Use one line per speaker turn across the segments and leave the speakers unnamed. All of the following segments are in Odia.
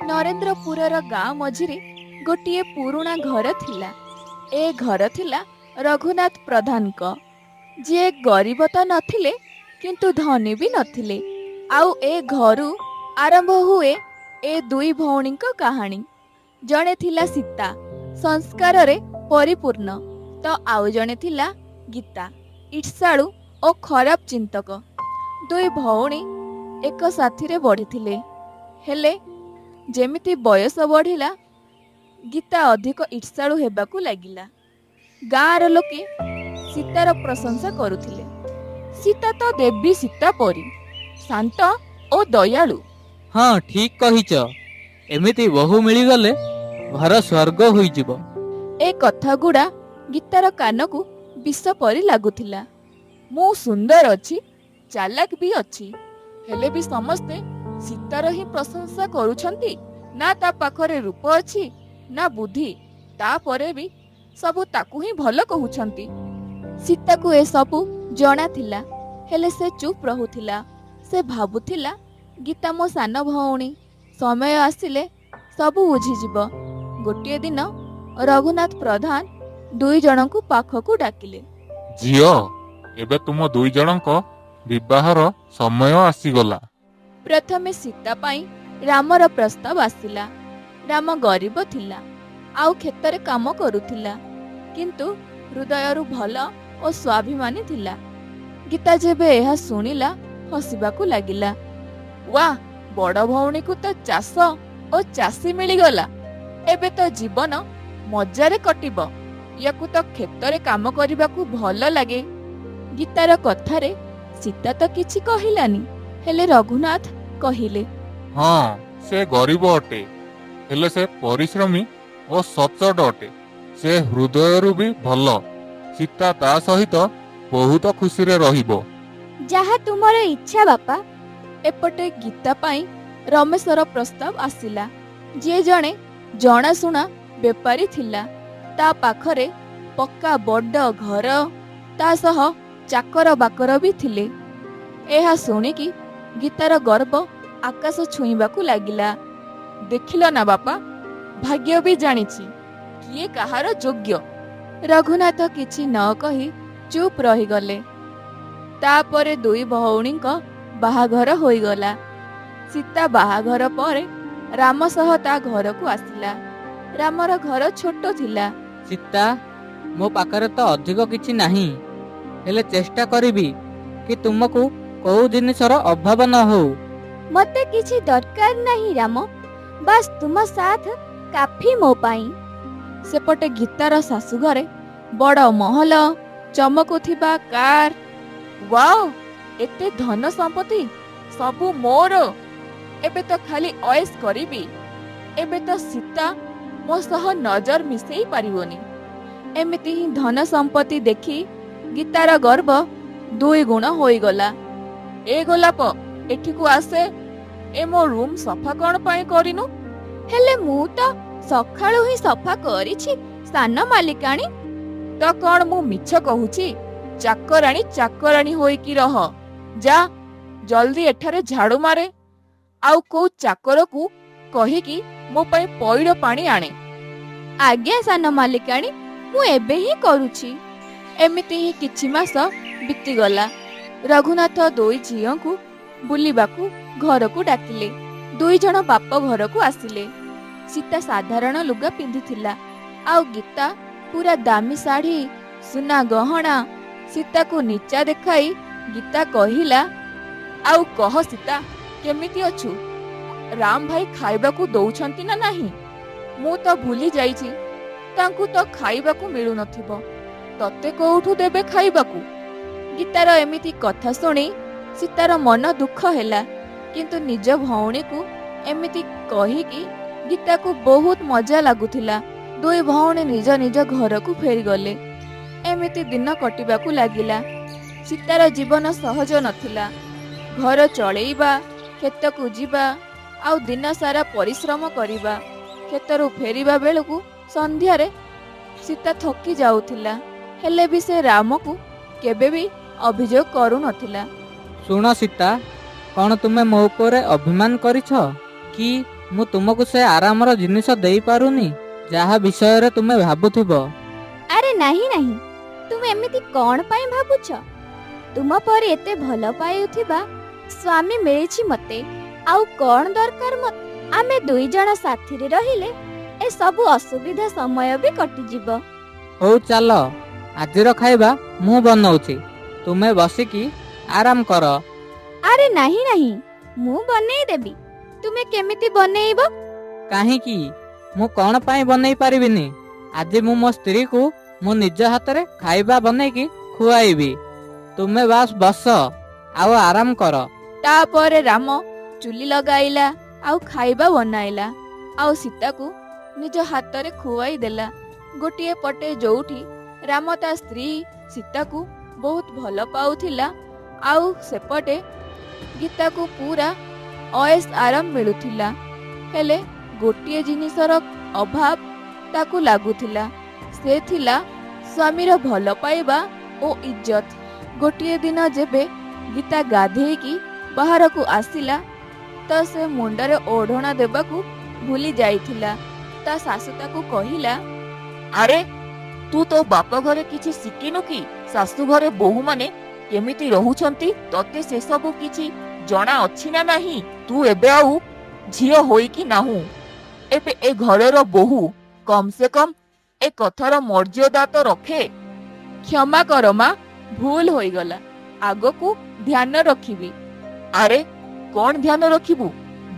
ନରେନ୍ଦ୍ରପୁରର ଗାଁ ମଝିରେ ଗୋଟିଏ ପୁରୁଣା ଘର ଥିଲା। ଏ ଘର ଥିଲା ରଘୁନାଥ ପ୍ରଧାନଙ୍କ, ଯିଏ ଗରିବ ତ ନଥିଲେ, କିନ୍ତୁ ଧନୀ ବି ନଥିଲେ। ଆଉ ଏ ଘରୁ ଆରମ୍ଭ ହୁଏ ଏ ଦୁଇ ଭଉଣୀଙ୍କ କାହାଣୀ। ଜଣେ ଥିଲା ସୀତା, ସଂସ୍କାରରେ ପରିପୂର୍ଣ୍ଣ, ତ ଆଉ ଜଣେ ଥିଲା ଗୀତା, ଈର୍ଷାଳୁ ଓ ଖରାପ ଚିନ୍ତକ। ଦୁଇ ଭଉଣୀ ଏକ ସାଥିରେ ବଢ଼ିଥିଲେ। ହେଲେ ଯେମିତି ବୟସ ବଢ଼ିଲା, ଗୀତା ଅଧିକ ଈର୍ଷାଳୁ ହେବାକୁ ଲାଗିଲା। ଗାଁର ଲୋକେ ସୀତାର ପ୍ରଶଂସା କରୁଥିଲେ। ସୀତା ତ ଦେବୀ ସୀତା ପରି ଶାନ୍ତ ଓ ଦୟାଳୁ।
ହଁ, ଠିକ କହିଛ। ଏମିତି ବୋହୂ ମିଳିଗଲେ ଘର ସ୍ୱର୍ଗ ହୋଇଯିବ।
ଏ କଥାଗୁଡ଼ା ଗୀତାର କାନକୁ ବିଷ ପରି ଲାଗୁଥିଲା। ମୁଁ ସୁନ୍ଦର ଅଛି, ଚାଲାକ ବି ଅଛି, ହେଲେ ବି ସମସ୍ତେ ସୀତାର ହିଁ ପ୍ରଶଂସା କରୁଛନ୍ତି। ନା ତା ପାଖରେ ରୂପ ଅଛି, ନା ବୁଦ୍ଧି, ତାପରେ ବି ସବୁ ତାକୁ ହିଁ ଭଲ କହୁଛନ୍ତି। ସୀତାକୁ ଏସବୁ ଜଣା ଥିଲା, ହେଲେ ସେ ଚୁପ୍ ରହୁଥିଲା। ସେ ଭାବୁଥିଲା, ଗୀତା ମୋ ସାନ ଭଉଣୀ, ସମୟ ଆସିଲେ ସବୁ ବୁଝିଯିବ। ଗୋଟିଏ ଦିନ ରଘୁନାଥ ପ୍ରଧାନ ଦୁଇ ଜଣଙ୍କୁ ପାଖକୁ ଡାକିଲେ।
ଝିଅ, ଏବେ ତୁମ ଦୁଇ ଜଣଙ୍କ ବିବାହର ସମୟ ଆସିଗଲା।
ପ୍ରଥମେ ସୀତା ପାଇଁ ରାମର ପ୍ରସ୍ତାବ ଆସିଲା। ରାମ ଗରିବ ଥିଲା ଆଉ କ୍ଷେତରେ କାମ କରୁଥିଲା, କିନ୍ତୁ ହୃଦୟରୁ ଭଲ ଓ ସ୍ୱାଭିମାନୀ ଥିଲା। ଗୀତା ଯେବେ ଏହା ଶୁଣିଲା, ହସିବାକୁ ଲାଗିଲା। ୱା, ବଡ ଭଉଣୀକୁ ତ ଚାଷ ଓ ଚାଷୀ ମିଳିଗଲା। ଏବେ ତ ଜୀବନ ମଜାରେ କଟିବ। ୟାକୁ ତ କ୍ଷେତରେ କାମ କରିବାକୁ ଭଲ ଲାଗେ। ଗୀତାର କଥାରେ ସୀତା ତ କିଛି କହିଲାନି, ହେଲେ ରଘୁନାଥ କହିଲେ,
ହଁ, ସେ ଗରିବ ଅଟେ, ହେଲେ ସେ ପରିଶ୍ରମୀ ଓ ସଚ୍ଚୋଟ ଅଟେ। ସେ ହୃଦୟରୁ ବି ଭଲ। ସୀତା ତା ସହିତ ବହୁତ ଖୁସିରେ ରହିବ।
ଯାହା ତୁମର ଇଚ୍ଛା, ବାପା। ଏପଟେ ଗୀତା ପାଇଁ ରମେଶର ପ୍ରସ୍ତାବ ଆସିଲା, ଯିଏ ଜଣେ ଜଣାଶୁଣା ବେପାରୀ ଥିଲା। ତା ପାଖରେ ପକ୍କା ବଡ ଘର, ତା ସହ ଚାକର ବାକର ବି ଥିଲେ। ଏହା ଶୁଣିକି ଗୀତାର ଗର୍ବ ଆକାଶ ଛୁଇଁବାକୁ ଲାଗିଲା। ଦେଖିଲ ନା ବାପା, ଭାଗ୍ୟ ବି ଜାଣିଛି କିଏ କାହାର ଯୋଗ୍ୟ। ରଘୁନାଥ କିଛି ନ କହି ଚୁପ୍ ରହିଗଲେ। ତାପରେ ଦୁଇ ଭଉଣୀଙ୍କ ବାହାଘର ହୋଇଗଲା। ସୀତା ବାହାଘର ପରେ ରାମ ସହ ତା ଘରକୁ ଆସିଲା। ରାମର ଘର ଛୋଟ ଥିଲା।
ସୀତା, ମୋ ପାଖରେ ତ ଅଧିକ କିଛି ନାହିଁ, ହେଲେ ଚେଷ୍ଟା କରିବି କି ତୁମକୁ କୋଉ ଜିନିଷର ଅଭାବ ନ ହଉ।
ମତେ କିଛି ଦରକାର ନାହିଁ ରାମ, ବାସ୍ ତୁମ ସାଥ କାଫି ମୋ ପାଇଁ। ସେପଟେ ଗୀତାର ଶାଶୁଘରେ ବଡ ମହଲ, ଚମକୁଥିବା କାର। ୱାଓ, ଏତେ ଧନ ସମ୍ପତ୍ତି ସବୁ ମୋର। ଏବେ ତ ଖାଲି ଅଏସ କରିବି। ଏବେ ତ ସୀତା ମୋ ସହ ନଜର ମିଶେଇ ପାରିବନି। ଏମିତି ହିଁ ଧନ ସମ୍ପତ୍ତି ଦେଖି ଗୀତାର ଗର୍ବ ଦୁଇ ଗୁଣ ହୋଇଗଲା। ଏ ଗୋଲାପ, ଏଠିକୁ ଆସେ। ଏ ମୋ ରୁମ୍ ସଫା କଣ ପାଇଁ କରିନୁ? ହେଲେ ମୁଁ ତ ସକାଳୁ ହିଁ ସଫା କରିଛି, ସାନ ମାଲିକାଣୀ। ତ କଣ ମୁଁ ମିଛ କହୁଛି? ଚାକରାଣୀ ଚାକରାଣୀ ହୋଇକି ରହ। ଯା, ଜଲ୍ଦି ଏଠାରେ ଝାଡୁ ମାରେ, ଆଉ କୋଉ ଚାକରକୁ କହିକି ମୋ ପାଇଁ ପଇଡ଼ ପାଣି ଆଣେ। ଆଜ୍ଞା ସାନ ମାଲିକାଣୀ, ମୁଁ ଏବେ ହିଁ କରୁଛି। ଏମିତି ହିଁ କିଛି ମାସ ବିତିଗଲା। ରଘୁନାଥ ଦୁଇ ଝିଅଙ୍କୁ ବୁଲିବାକୁ ଘରକୁ ଡାକିଲେ। ଦୁଇ ଜଣ ବାପ ଘରକୁ ଆସିଲେ। ସୀତା ସାଧାରଣ ଲୁଗା ପିନ୍ଧିଥିଲା ଆଉ ଗୀତା ପୁରା ଦାମୀ ଶାଢୀ, ସୁନା ଗହଣା। ସୀତାକୁ ନିଚା ଦେଖାଇ ଗୀତା କହିଲା, ଆଉ କହ ସୀତା, କେମିତି ଅଛୁ? ରାମ ଭାଇ ଖାଇବାକୁ ଦଉଛନ୍ତି ନା ନାହିଁ? ମୁଁ ତ ଭୁଲି ଯାଇଛି, ତାଙ୍କୁ ତ ଖାଇବାକୁ ମିଳୁନଥିବ, ତତେ କୋଉଠୁ ଦେବେ ଖାଇବାକୁ? ଗୀତାର ଏମିତି କଥା ଶୁଣି ସୀତାର ମନ ଦୁଃଖ ହେଲା, କିନ୍ତୁ ନିଜ ଭଉଣୀକୁ ଏମିତି କହିକି ଗୀତାକୁ ବହୁତ ମଜା ଲାଗୁଥିଲା। ଦୁଇ ଭଉଣୀ ନିଜ ନିଜ ଘରକୁ ଫେରିଗଲେ। ଏମିତି ଦିନ କଟିବାକୁ ଲାଗିଲା। ସୀତାର ଜୀବନ ସହଜ ନଥିଲା। ଘର ଚଳେଇବା, କ୍ଷେତକୁ ଯିବା ଆଉ ଦିନ ସାରା ପରିଶ୍ରମ କରିବା। କ୍ଷେତରୁ ଫେରିବା ବେଳକୁ ସନ୍ଧ୍ୟାରେ ସୀତା ଥକି ଯାଉଥିଲା, ହେଲେ ବି ସେ ରାମକୁ କେବେ ବି ଅଭିଯୋଗ କରୁନଥିଲା।
ଶୁଣ ସୀତା, କଣ ତୁମେ ମୋ ଉପରେ ଅଭିମାନ କରିଛ କି ମୁଁ ତୁମକୁ ସେ ଆରାମର ଜିନିଷ ଦେଇପାରୁନି ଯାହା ବିଷୟରେ ତୁମେ ଭାବୁଥିବ।
ଆରେ ନାହିଁ ନାହିଁ, ତୁମେ ଏମିତି କଣ ପାଇଁ ଭାବୁଛ? ତୁମ ପରି ଏତେ ଭଲ ପାଉଥିବା ସ୍ୱାମୀ ମିଳିଛି ମତେ, ଆଉ କଣ ଦରକାର ମତେ? ଆମେ ଦୁଇ ଜଣ ସାଥିରେ ରହିଲେ ଏ ସବୁ ଅସୁବିଧା ସମୟ ବି କଟିଯିବ।
ହଉ ଚାଲ, ଆଜିର ଖାଇବା ମୁଁ ବନଉଛି, ତୁମେ ବସିକି ଆରାମ କର।
ଆରେ ନାହିଁ ନାହିଁ, ମୁଁ ବନେଇ ଦେବି। ତୁମେ କେମିତି ବନେଇବ?
କାହିଁକି, ମୁଁ କଣ ପାଇଁ ବନେଇ ପାରିବିନି? ଆଜି ମୁଁ ମୋ ସ୍ତ୍ରୀକୁ ମୁଁ ନିଜ ହାତରେ ଖାଇବା ବନେଇକି ଖୁଆଇବି। ତୁମେ ବାସ୍ ବସ ଆଉ ଆରାମ କର। ତାପରେ ରାମ ଚୁଲି ଲଗାଇଲା ଆଉ ଖାଇବା ବନାଇଲା ଆଉ ସୀତାକୁ ନିଜ ହାତରେ ଖୁଆଇ ଦେଲା। ଗୋଟିଏ ପଟେ ଯୋଉଠି ରାମ ତା ସ୍ତ୍ରୀ ସୀତାକୁ ବହୁତ ଭଲ ପାଉଥିଲା, ଆଉ ସେପଟେ ଗୀତାକୁ ପୁରା ଅଏସ ଆରାମ ମିଳୁଥିଲା। ହେଲେ ଗୋଟିଏ ଜିନିଷର ଅଭାବ ତାକୁ ଲାଗୁଥିଲା, ସେ ଥିଲା ସ୍ୱାମୀର ଭଲ ପାଇବା ଓ ଇଜ୍ଜତ। ଗୋଟିଏ ଦିନ ଯେବେ ଗୀତା ଗାଧେଇକି ବାହାରକୁ ଆସିଲା ତ ସେ ମୁଣ୍ଡରେ ଓଢ଼ଣା ଦେବାକୁ ଭୁଲି ଯାଇଥିଲା। ତା ଶାଶୁ ତାକୁ କହିଲା,
ଆରେ, ତୁ ତୋ ବାପ ଘରେ କିଛି ଶିଖିନୁ କି? ଶାଶୁ ଘରେ ବୋହୂମାନେ କେମିତି ରହୁଛନ୍ତି ତତେ ସେସବୁ କିଛି ଜଣା ଅଛି ନା ନାହିଁ? ତୁ ଏବେ ଆଉ ଝିଅ ହୋଇକି ନାହୁଁ, ଏବେ ଏ ଘରର ବୋହୂ। କମ ସେ କମ ଏ କଥାର ମର୍ଯ୍ୟାଦା ତ ରଖେ।
କ୍ଷମା କର ମା, ଭୁଲ ହୋଇଗଲା, ଆଗକୁ ଧ୍ୟାନ ରଖିବି।
ଆରେ, କଣ ଧ୍ୟାନ ରଖିବୁ?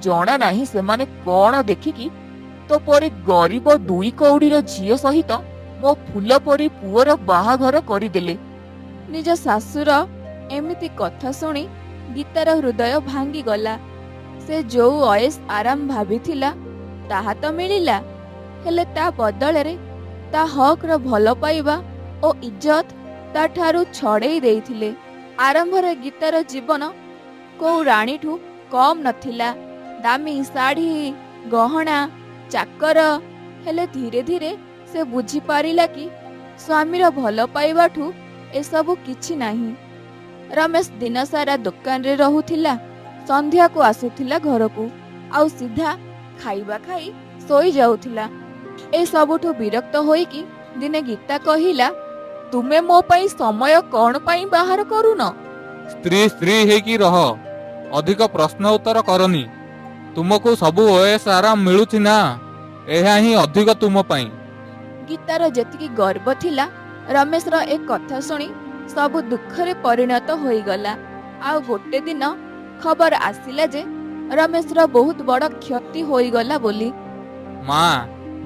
ଜଣା ନାହିଁ ସେମାନେ କଣ ଦେଖିକି ତୋ ପରି ଗରିବ ଦୁଇ କଉଡିର ଝିଅ ସହିତ ମୋ ଫୁଲ ପରି ପୁଅର ବାହାଘର କରିଦେଲେ।
ନିଜ ଶାଶୁର ଏମିତି କଥା ଶୁଣି ଗୀତାର ହୃଦୟ ଭାଙ୍ଗିଗଲା। ସେ ଯୋଉ ଅଏସ ଆରାମ ଭାବିଥିଲା ତାହା ତ ମିଳିଲା, ହେଲେ ତା ବଦଳରେ ତା ହକ୍ର ଭଲ ପାଇବା ଓ ଇଜ୍ଜତ ତାଠାରୁ ଛଡ଼େଇ ଦେଇଥିଲେ। ଆରମ୍ଭରେ ଗୀତାର ଜୀବନ କୋଉ ରାଣୀଠୁ କମ୍ ନଥିଲା। ଦାମୀ ଶାଢ଼ୀ, ଗହଣା, ଚାକର। ହେଲେ ଧୀରେ ଧୀରେ ସେ ବୁଝିପାରିଲା କି ସ୍ୱାମୀର ଭଲ ପାଇବାଠୁ ଏସବୁ କିଛି ନାହିଁ। ରମେଶ ଦିନସାରା ଦୋକାନରେ ରହୁଥିଲା, ସନ୍ଧ୍ୟାକୁ ଆସୁଥିଲା ଘରକୁ ଆଉ ସିଧା ଖାଇବା ଖାଇ ଶୋଇ ଯାଉଥିଲା। ଏ ସବୁଠୁ ବିରକ୍ତ ହୋଇକି ଦିନେ ଗୀତା କହିଲା, ତୁମେ ମୋ ପାଇଁ ସମୟ କଣ ପାଇଁ ବାହାର କରୁନ?
ସ୍ତ୍ରୀ ସ୍ତ୍ରୀ ହେଇକି ରହ, ଅଧିକ ପ୍ରଶ୍ନ ଉତ୍ତର କରନି। ତୁମକୁ ସବୁ ଓଏସ୍ ଆରାମ ମିଳୁଛି ନା, ଏହା ହିଁ ଅଧିକ ତୁମ ପାଇଁ।
ଗୀତାର ଯେତିକି ଗର୍ବ ଥିଲା, ରମେଶର ଏ କଥା ଶୁଣି ସବୁ ଦୁଃଖରେ ପରିଣତ ହୋଇଗଲା। ଆଉ ଗୋଟେ ଦିନ ଖବର ଆସିଲା ଯେ ରମେଶର ବହୁତ ବଡ କ୍ଷତି ହୋଇଗଲା ବୋଲି।
ମା,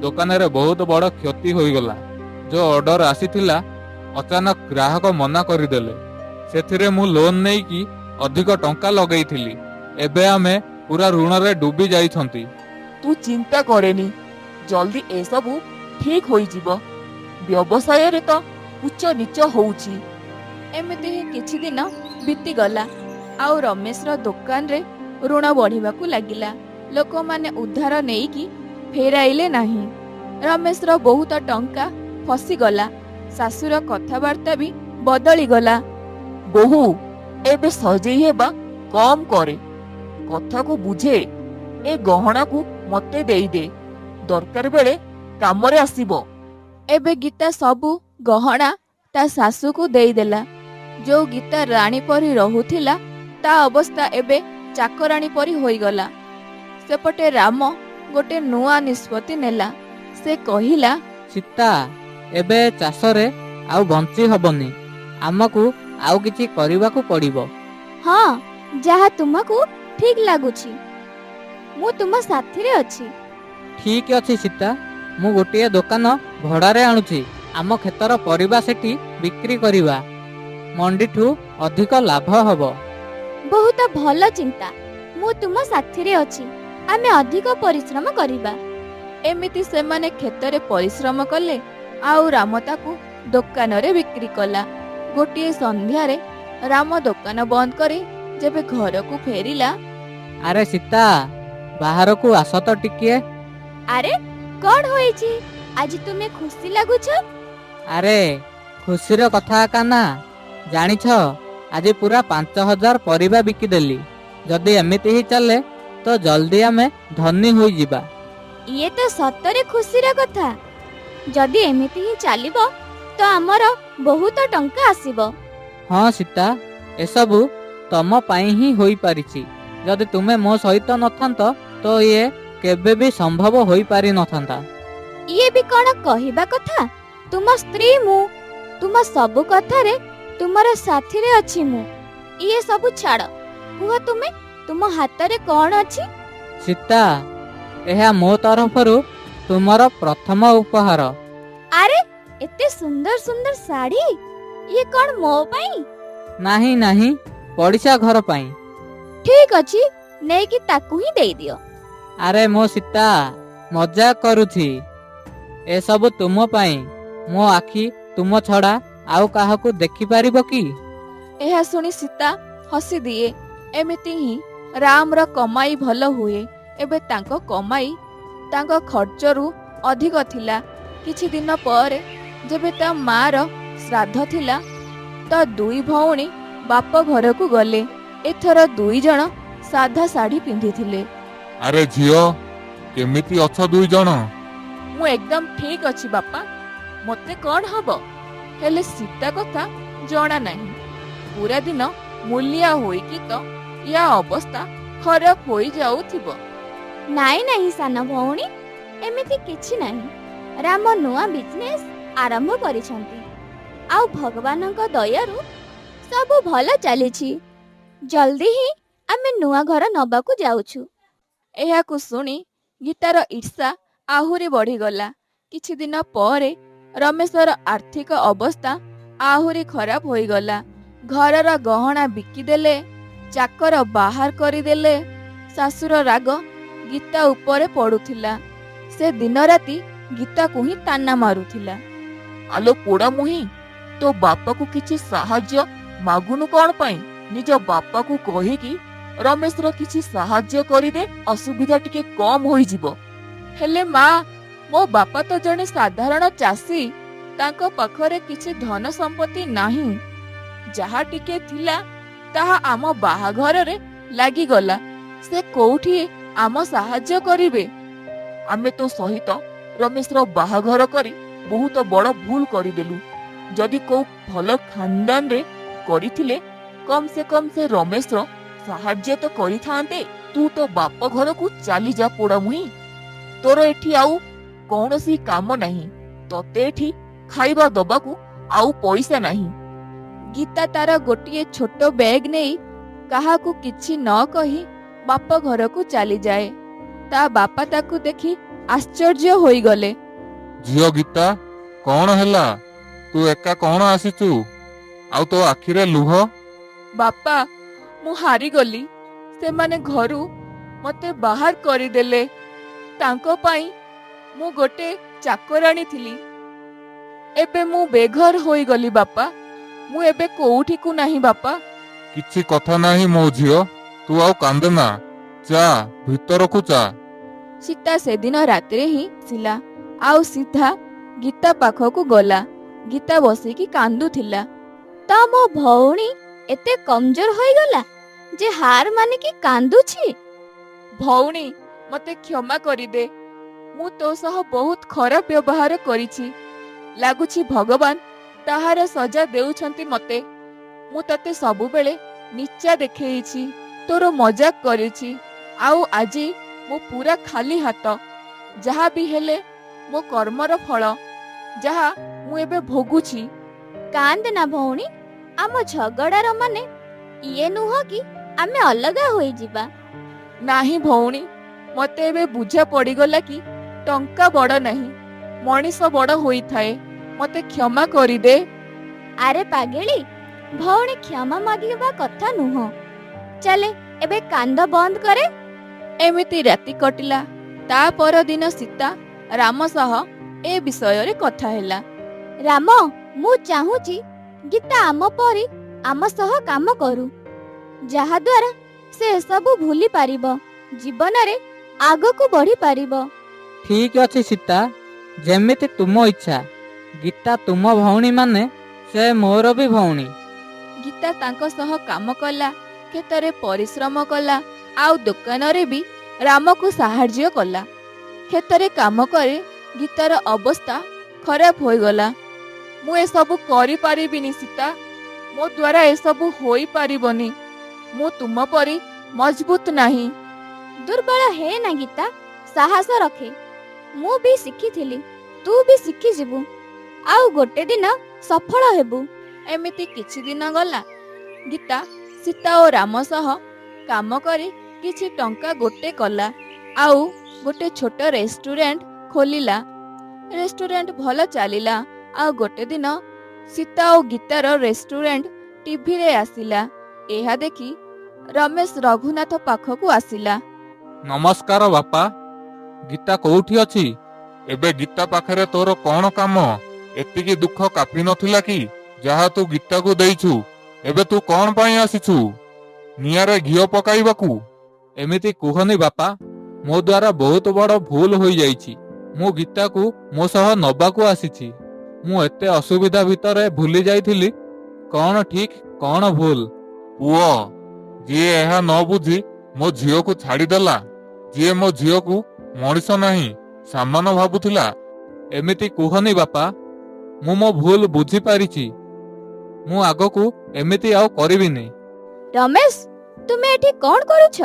ଦୋକାନରେ ବହୁତ ବଡ କ୍ଷତି ହୋଇଗଲା। ଯୋଉ ଅର୍ଡର ଆସିଥିଲା ଅଚାନକ ଗ୍ରାହକ ମନା କରିଦେଲେ। ସେଥିରେ ମୁଁ ଲୋନ ନେଇକି ଅଧିକ ଟଙ୍କା ଲଗେଇଥିଲି। ଏବେ ଆମେ ପୁରା ଋଣରେ ଡୁବି ଯାଇଛନ୍ତି।
ତୁ ଚିନ୍ତା କରେନି, ଜଲ୍ଦି ଏସବୁ ଠିକ ହୋଇଯିବ। ବ୍ୟବସାୟରେ ତ ଉଚ୍ଚ ନୀଚ ହଉଛି।
ଏମିତି ହିଁ କିଛି ଦିନ ବିତିଗଲା ଆଉ ରମେଶର ଦୋକାନରେ ଋଣ ବଢିବାକୁ ଲାଗିଲା। ଲୋକମାନେ ଉଧାର ନେଇକି ଫେରାଇଲେ ନାହିଁ। ରମେଶର ବହୁତ ଟଙ୍କା ଫସିଗଲା। ଶାଶୁର କଥାବାର୍ତ୍ତା ବି ବଦଳିଗଲା।
ବୋହୂ, ଏବେ ସଜେଇ ହେବା କମ କରେ, କଥାକୁ ବୁଝେ। ଏ ଗହଣାକୁ ମତେ ଦେଇଦେ, ଦରକାର ବେଳେ କାମରେ ଆସିବ।
ଏବେ ଗୀତା ସବୁ ଗହଣା ତା ଶାଶୁକୁ ଦେଇଦେଲା। ଯୋଉ ଗୀତା ରାଣୀ ପରି ରହୁଥିଲା, ତା ଅବସ୍ଥା ଏବେ ଚାକରାଣୀ ପରି ହୋଇଗଲା। ସେପଟେ ରାମ ଗୋଟେ ନୂଆ ନିଷ୍ପତ୍ତି ନେଲା। ସେ କହିଲା,
ସୀତା, ଏବେ ଚାଷରେ ଆଉ ବଞ୍ଚି ହବନି, ଆମକୁ ଆଉ କିଛି କରିବାକୁ ପଡିବ।
ହଁ, ଯାହା ତୁମକୁ ଠିକ ଲାଗୁଛି, ମୁଁ ତୁମ ସାଥିରେ ଅଛି।
ଠିକ ଅଛି ସୀତା, ମୁଁ ଗୋଟିଏ ଦୋକାନ ଭଡାରେ ଆଣୁଛି। ଆମ କ୍ଷେତର ପରିବା ସେଠି ବିକ୍ରି କରିବା, ମଣ୍ଡିଠୁ ଅଧିକ ଲାଭ ହବ।
ବହୁତ ଭଲ ଚିନ୍ତା, ମୁଁ ତୁମ ସାଥିରେ ଅଛି। ଆମେ ଅଧିକ ପରିଶ୍ରମ କରିବା। ଏମିତି ସେମାନେ କ୍ଷେତରେ ପରିଶ୍ରମ କଲେ ଆଉ ରାମ ତାକୁ ଦୋକାନରେ ବିକ୍ରି କଲା। ଗୋଟିଏ ସନ୍ଧ୍ୟାରେ ରାମ ଦୋକାନ ବନ୍ଦ କରି ଯେବେ ଘରକୁ ଫେରିଲା,
ଆରେ ସୀତା, ବାହାରକୁ ଆସ ତ ଟିକିଏ।
ଆରେ, କଣ ହୋଇଛି? ଆଜି ତୁମେ ଖୁସି ଲାଗୁଛ।
ଆରେ, ଖୁସିର କଥା କାନା, ଜାଣିଛ, ଆଜି ପୁରା 5000 ପରିବା ବିକିଦେଲି। ଯଦି ଏମିତି ହିଁ ଚାଲେ ତ ଜଲ୍ଦି ଆମେ ଧନୀ ହୋଇଯିବା।
ଇଏ ତ ସତରେ ଖୁସିର କଥା। ଯଦି ଏମିତି ହିଁ ଚାଲିବ ତ ଆମର ବହୁତ ଟଙ୍କା ଆସିବ।
ହଁ ସୀତା, ଏସବୁ ତମ ପାଇଁ ହିଁ ହୋଇପାରିଛି। ଯଦି ତୁମେ ମୋ ସହିତ ନଥାନ୍ତ ତ ଇଏ କେବେ ବି ସମ୍ଭବ ହୋଇପାରିନଥାନ୍ତା।
ଇଏ ବି କଣ କହିବା କଥା? ତୁମ ସ୍ତ୍ରୀ ମୁଁ, ତୁମ ସବୁ କଥାରେ ତୁମର ସାଥିରେ ଅଛି ମୁଁ। ଇଏ ସବୁ ଛାଡ଼, କୁହ ତୁମେ ତୁମ ହାତରେ କଣ ଅଛି?
ସୀତା, ଏହା ମୋ ତରଫରୁ ତୁମର ପ୍ରଥମ ଉପହାର।
ଆରେ, ଏତେ ସୁନ୍ଦର ସୁନ୍ଦର ଶାଢ଼ୀ! ଇଏ କଣ ମୋ ପାଇଁ?
ନାହିଁ ନାହିଁ, ପଡ଼ିଶା ଘର ପାଇଁ।
ଠିକ ଅଛି, ନେଇକି ତାକୁ ହିଁ ଦେଇଦିଅ।
ଆରେ ମୋ ସୀତା, ମଜା କରୁଛି। ଏସବୁ ତୁମ ପାଇଁ। ମୋ ଆଖି ତୁମ ଛଡ଼ା ଆଉ କାହାକୁ ଦେଖିପାରିବ କି?
ଏହା ଶୁଣି ସୀତା ହସିଦିଏ। ଏମିତି ହିଁ ରାମର କମାଇ ଭଲ ହୁଏ। ଏବେ ତାଙ୍କ କମାଇ ତାଙ୍କ ଖର୍ଚ୍ଚରୁ ଅଧିକ ଥିଲା। କିଛି ଦିନ ପରେ ଯେବେ ତା ମାର ଶ୍ରାଦ୍ଧ ଥିଲା ତ ଦୁଇ ଭଉଣୀ ବାପ ଘରକୁ ଗଲେ। ଏଥର ଦୁଇ ଜଣ ସାଧା ଶାଢ଼ୀ ପିନ୍ଧିଥିଲେ।
ଆରେ ଝିଅ, କେମିତି ଅଛ ଦୁଇ ଜଣ?
ମୁଁ ଏକଦମ ଠିକ ଅଛି ବାପା, ମତେ କଣ ହବ? ହେଲେ ସୀତା କଥା ଜଣା ନାହିଁ। ପୁରା ଦିନ ମୂଲିଆ ହୋଇକି ତ ୟା ଅବସ୍ଥା ଖରାପ ହୋଇଯାଉଥିବ।
ନାଇଁ ନାହିଁ ସାନ ଭଉଣୀ, ଏମିତି କିଛି ନାହିଁ। ରାମ ନୂଆ ବିଜନେସ୍ ଆରମ୍ଭ କରିଛନ୍ତି ଆଉ ଭଗବାନଙ୍କ ଦୟାରୁ ସବୁ ଭଲ ଚାଲିଛି। ଜଲ୍ଦି ହିଁ ଆମେ ନୂଆ ଘର ନବାକୁ ଯାଉଛୁ। ଏହାକୁ ଶୁଣି ଗୀତାର ଈର୍ଷା ଆହୁରି ବଢ଼ିଗଲା। କିଛି ଦିନ ପରେ ରମେଶର ଆର୍ଥିକ ଅବସ୍ଥା ଆହୁରି ଖରାପ ହୋଇଗଲା। ଘରର ଗହଣା ବିକିଦେଲେ, ଚାକର ବାହାର କରିଦେଲେ। ଶାଶୁର ରାଗ ଗୀତା ଉପରେ ପଡୁଥିଲା। ସେ ଦିନରାତି ଗୀତାକୁ ହିଁ ତାନା ମାରୁଥିଲା।
ଆଲୋ ପୋଡା ମୁହିଁ, ତୋ ବାପାକୁ କିଛି ସାହାଯ୍ୟ ମାଗୁନୁ କଣ ପାଇଁ? ନିଜ ବାପାକୁ କହିକି ରମେଶର କିଛି ସାହାଯ୍ୟ କରିଦେ, ଅସୁବିଧା ଟିକେ କମ ହୋଇଯିବ। ହେଲେ ମା, ମୋ ବାପା ତ ଜଣେ ସାଧାରଣ ଚାଷୀ। ତାଙ୍କ ପାଖରେ କିଛି ଧନ ସମ୍ପତ୍ତି ନାହିଁ। ଯାହା ଟିକେ ଥିଲା ତାହା ଆମ ବାହାଘରରେ ଲାଗିଗଲା। ସେ କୋଉଠି ଆମ ସାହାଯ୍ୟ କରିବେ? ଆମେ ତୋ ସହିତ ରମେଶର ବାହାଘର କରି ବହୁତ ବଡ ଭୁଲ କରିଦେଲୁ। ଯଦି କୋଉ ଭଲ ଖାନଦାନରେ କରିଥିଲେ କମ ସେ କମ ସେ ରମେଶର ସାହାଯ୍ୟ ତ କରିଥାନ୍ତେ। ତୁ ତୋ ବାପ ଘରକୁ ଚାଲିଯା ପୋଡାମୁହିଁ, ତୋର ଏଠି ଆଉ କୌଣସି କାମ ନାହିଁ। ତତେ ଏଠି ଖାଇବା ଦବାକୁ ଆଉ ପଇସା ନାହିଁ।
ଗୀତା ତାର ଗୋଟିଏ ଛୋଟ ବ୍ୟାଗ ନେଇ କାହାକୁ କିଛି ନ କହି ବାପ ଘରକୁ ଚାଲିଯାଏ। ତା ବାପା ତାକୁ ଦେଖି ଆଶ୍ଚର୍ଯ୍ୟ ହୋଇଗଲେ।
ଝିଅ ଗୀତା, କଣ ହେଲା? ତୁ ଏକା କଣ ଆସିଛୁ? ଆଉ ତୋ ଆଖିରେ ଲୁହ?
ବାପା, ମୁଁ ହାରିଗଲି। ସେମାନେ ଘରୁ ମତେ ବାହାର କରିଦେଲେ। ତାଙ୍କ ପାଇଁ ମୁଁ ଗୋଟେ ଚାକରାଣୀ ଥିଲି। ଏବେ ମୁଁ ବେଘର ହୋଇଗଲି ବାପା। ମୁଁ ଏବେ କୋଉଠିକୁ ନାହିଁ ବାପା।
କିଛି କଥା ନାହିଁ ମୋ ଝିଅ, ତୁ ଆଉ କାନ୍ଦନା। ଯା, ଭିତରକୁ ଯା।
ସୀତା ସେଦିନ ରାତିରେ ହିଁ ଆସିଲା ଆଉ ସିଧା ଗୀତା ପାଖକୁ ଗଲା। ଗୀତା ବସିକି କାନ୍ଦୁଥିଲା। ତ ମୋ ଭଉଣୀ ଏତେ କମଜୋର ହୋଇଗଲା ଯେ ହାର ମାନିକି କାନ୍ଦୁଛି?
ଭଉଣୀ, ମତେ କ୍ଷମା କରିଦେ। ମୁଁ ତୋ ସହ ବହୁତ ଖରାପ ବ୍ୟବହାର କରିଛି। ଲାଗୁଛି ଭଗବାନ ତାହାର ସଜା ଦେଉଛନ୍ତି ମତେ। ମୁଁ ତତେ ସବୁବେଳେ ନିଚା ଦେଖେଇଛି, ତୋର ମଜାକ କରିଛି, ଆଉ ଆଜି ମୁଁ ପୁରା ଖାଲି ହାତ। ଯାହା ବି ହେଲେ ମୋ କର୍ମର ଫଳ, ଯାହା ମୁଁ ଏବେ ଭୋଗୁଛି।
କାନ୍ଦ ନା ଭଉଣୀ, ଆମ ଝଗଡ଼ାର ମାନେ ଇଏ ନୁହଁ କି ଆମେ ଅଲଗା ହୋଇଯିବା।
ନାହିଁ ଭଉଣୀ, ମତେ ଏବେ ବୁଝା ପଡିଗଲା କି ଟଙ୍କା ବଡ ନାହିଁ, ମଣିଷ ବଡ ହୋଇଥାଏ। ମତେ କ୍ଷମା କରିଦେ।
ଆରେ ପାଗେଳି, ଭଉଣୀ କ୍ଷମା ମାଗିବା କଥା ନୁହଁ। ଚାଲେ, ଏବେ କାନ୍ଦ ବନ୍ଦ କରେ। ଏମିତି ରାତି କଟିଲା। ତା ପରଦିନ ସୀତା ରାମ ସହ ଏ ବିଷୟରେ କଥା ହେଲା। ରାମ, ମୁଁ ଚାହୁଁଛି ଗୀତା ଆମ ପରି ଆମ ସହ କାମ କରୁ, ଯାହାଦ୍ୱାରା ସେ ଏସବୁ ଭୁଲି ପାରିବ, ଜୀବନରେ ଆଗକୁ ବଢି ପାରିବ।
ଠିକ ଅଛି ସୀତା, ଯେମିତି ତୁମ ଇଚ୍ଛା। ଗୀତା ତୁମ ଭଉଣୀ ମାନେ ସେ ମୋର ବି ଭଉଣୀ।
ଗୀତା ତାଙ୍କ ସହ କାମ କଲା, କ୍ଷେତରେ ପରିଶ୍ରମ କଲା। ଆଉ ଦୋକାନରେ ବି ରାମକୁ ସାହାଯ୍ୟ କଲା। କ୍ଷେତରେ କାମ କରି ଗୀତାର ଅବସ୍ଥା ଖରାପ ହୋଇଗଲା।
ମୁଁ ଏସବୁ କରିପାରିବିନି ସୀତା, ମୋ ଦ୍ୱାରା ଏସବୁ ହୋଇପାରିବନି। ମୁଁ ତୁମ ପରି ମଜବୁତ ନାହିଁ।
ଦୁର୍ବଳ ହେ ନା ଗୀତା, ସାହସ ରଖେ। ମୁଁ ବି ଶିଖିଥିଲି, ତୁ ବି ଶିଖିଯିବୁ, ଆଉ ଗୋଟେ ଦିନ ସଫଳ ହେବୁ।
ଏମିତି କିଛି ଦିନ ଗଲା। ଗୀତା ସୀତା ଓ ରାମ ସହ କାମ କରି କିଛି ଟଙ୍କା ଗୋଟେ କଲା ଆଉ ଗୋଟେ ଛୋଟ ରେଷ୍ଟୁରାଣ୍ଟ ଖୋଲିଲା। ରେଷ୍ଟୁରାଣ୍ଟ ଭଲ ଚାଲିଲା। ଆଉ ଗୋଟେ ଦିନ ସୀତା ଓ ଗୀତାର ରେଷ୍ଟୁରାଣ୍ଟ ଟିଭିରେ ଆସିଲା। ଏହା ଦେଖି ରମେଶ ରଘୁନାଥ ପାଖକୁ ଆସିଲା।
ନମସ୍କାର ବାପା, ଗୀତା କୋଉଠି ଅଛି? ଏବେ ଗୀତା ପାଖରେ ତୋର କଣ କାମ? ଏତିକି ଦୁଃଖ କାଫି ନଥିଲା କି ଯାହା ତୁ ଗୀତାକୁ ଦେଇଛୁ? ଏବେ ତୁ କଣ ପାଇଁ ଆସିଛୁ ନିଆଁରେ ଘିଅ ପକାଇବାକୁ? ଏମିତି କୁହନି ବାପା, ମୋ ଦ୍ୱାରା ବହୁତ ବଡ ଭୁଲ ହୋଇଯାଇଛି। ମୁଁ ଗୀତାକୁ ମୋ ସହ ନବାକୁ ଆସିଛି। ମୁଁ ଏତେ ଅସୁବିଧା ଭିତରେ ଭୁଲି ଯାଇଥିଲି କଣ ଠିକ କଣ ଭୁଲ। ପୁଅ, ଯିଏ ଏହା ନ ବୁଝି ମୋ ଝିଅକୁ ଛାଡ଼ିଦେଲା, ଯିଏ ମୋ ଝିଅକୁ ମଣିଷ ନାହିଁ ସାମାନ ଭାବୁଥିଲା। ଏମିତି କୁହନି ବାପା, ମୁଁ ମୋ ଭୁଲ ବୁଝିପାରିଛି। ମୁଁ ଆଗକୁ ଏମିତି ଆଉ କରିବିନି।
ରମେଶ, ତୁମେ ଏଠି କଣ କରୁଛ?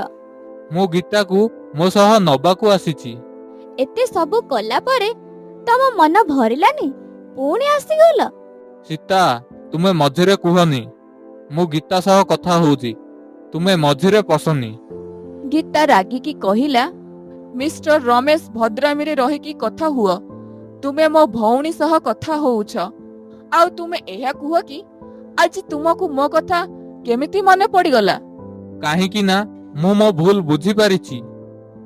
ମୁଁ ଗୀତାକୁ ମୋ ସହ ନବାକୁ ଆସିଛି।
ଏତେ ସବୁ କଲା ପରେ ତମ ମନ ଭରିଲାନି, ପୁଣି ଆସିଗଲ?
ସୀତା, ତୁମେ ମଝିରେ କୁହନି। ମୁଁ ଗୀତା ସହ କଥା ହଉଛି, ତୁମେ ମଝିରେ ପଶନି।
ଗୀତା ରାଗିକି କହିଲା,
ମିଷ୍ଟର ରମେଶ, ଭଦ୍ରାମିରେ ରହିକି କଥା ହୁଅ। ତୁମେ ମୋ ଭଉଣୀ ସହ କଥା ହଉଛ। ଆଉ ତୁମେ ଏହା କୁହ କି ଆଜି ତୁମକୁ ମୋ କଥା କେମିତି ମନେ ପଡିଗଲା?
କାହିଁକି ନା ମୁଁ ମୋ ଭୁଲ ବୁଝିପାରିଛି।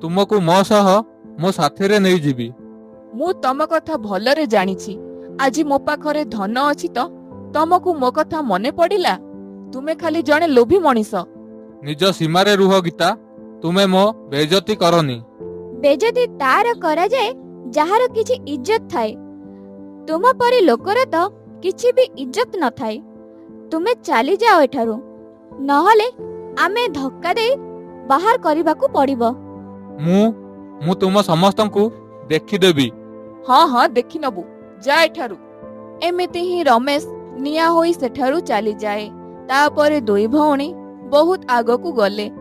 ତୁମକୁ ମୋ ସହ ମୋ ସାଥିରେ ନେଇଯିବି।
ମୁଁ ତମ କଥା ଭଲରେ ଜାଣିଛି। ଆଜି ମୋ ପାଖରେ ଧନ ଅଛି ତ ତମକୁ ମୋ କଥା ମନେ ପଡିଲା। ତୁମେ ଖାଲି ଜଣେ ଲୋଭୀ ମଣିଷ।
ନିଜ ସୀମାରେ ରୁହ ଗୀତା, ତୁମେ ମୋ ବେଇଜ୍ଜତି କରନି।
ବେଜତି ତାର କରାଯାଏ ଯାହାର କିଛି ଇଜ୍ଜତ ଥାଏ। ତୁମ ପରି ଲୋକର ତ କିଛି ବି ଇଜ୍ଜତ ନଥାଏ। ତୁମେ ଚାଲିଯାଅ ଏଠାରୁ, ନହେଲେ ଆମେ ଧକ୍କା ଦେଇ ବାହାର କରିବାକୁ ପଡିବ।
ମୁଁ ତୁମ ସମସ୍ତଙ୍କୁ ଦେଖିଦେବି।
ହଁ ହଁ, ଦେଖିନବୁ, ଯା ଏଠାରୁ।
ଏମିତି ହିଁ ରମେଶ ନିଆଁ ହୋଇ ସେଠାରୁ ଚାଲିଯାଏ। ତାପରେ ଦୁଇ ଭଉଣୀ ବହୁତ ଆଗକୁ ଗଲେ।